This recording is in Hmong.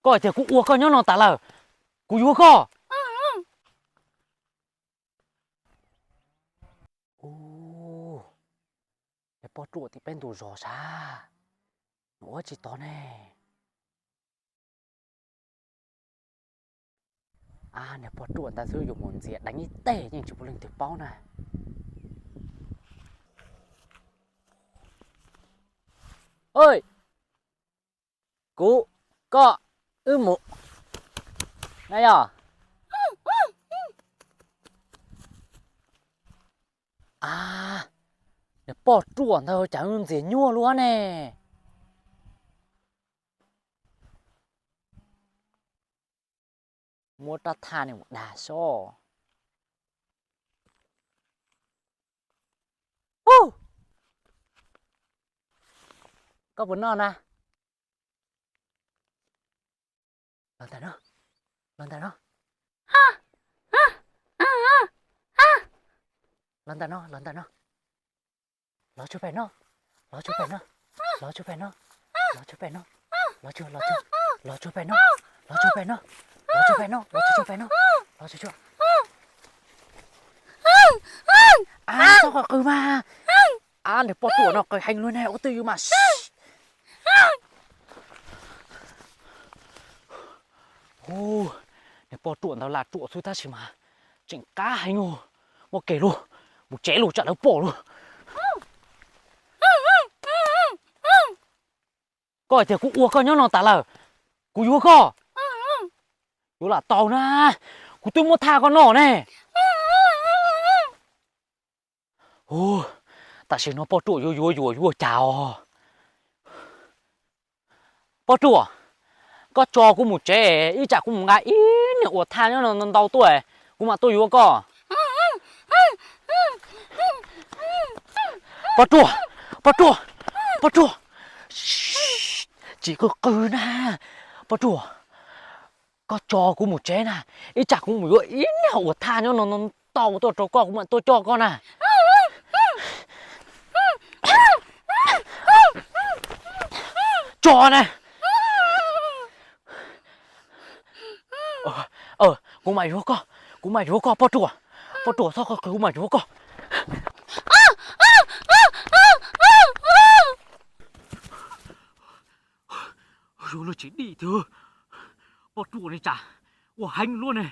Koj hais tias kuv ua koj nyob no tas lawm, kuv yuav koj. Ub, niag poj ruam tim peb ntu zos sab, nws ua tsis tau ne. Ab, niag poj ruam ntawd xwb yuav mus ntxias deev ib teg yeej tsis muaj leej twg paub na. Kuv, koj, wb mus na yog. Ab, niag poj ruam ntawd cas ntxias nyuaj luaj ne. Muab rab thaj no mus dag seb. Koj puas noj na? Los ntawm no, los ntawm no. Los ntawm no, los ntawm no. Los tsuag pem no, los tsuag pem no, los tsuag pem no, los tsuag pem no, los tsuag, los tsuag, los tsuag pem no, los tsuag pem no, los tsuag pem no, los tsuag tsuag pem no, los tsuag tsuag. Ab, txhob qw mas. Ab, niag poj ruam no qw heev luaj ne, ua twj ywm mas. Ub, niag poj ruam ntawd lam ruam xwb tab sis mas tseem qab heev, muab kev lauj, mus tsev lauj tsam lawv pom lauj. Koj hais tias kuv ua koj nyob no tas lawm, kuv yuav koj. Yuav lam tau na, kuv twb muab thaj koj noj ne. Ub, tam sim no poj ruam yuav yuav yuav yuav cas os. Poj ruam, koj tso kuv mus tsev, ib tsam kuv mus nqa ib niag uas thaj nyob no ntau tuaj, kuv mam tuaj yuav koj. Poj ruam, poj ruam, poj ruam, tsis qw qw na. Poj ruam, koj tso kuv mus tsev na, ib tsam kuv mus yuav ib niag uas thaj nyob no ntau tuaj rau koj, kuv mam tuaj coj koj na. Tso na. Kuv mam yuav koj, kuv mam yuav koj poj ruam. Poj ruam txhob qw qw, kuv mam yuav koj. Yuav luag tsis dim tiag, poj ruam ne tsam ua heev luaj ne.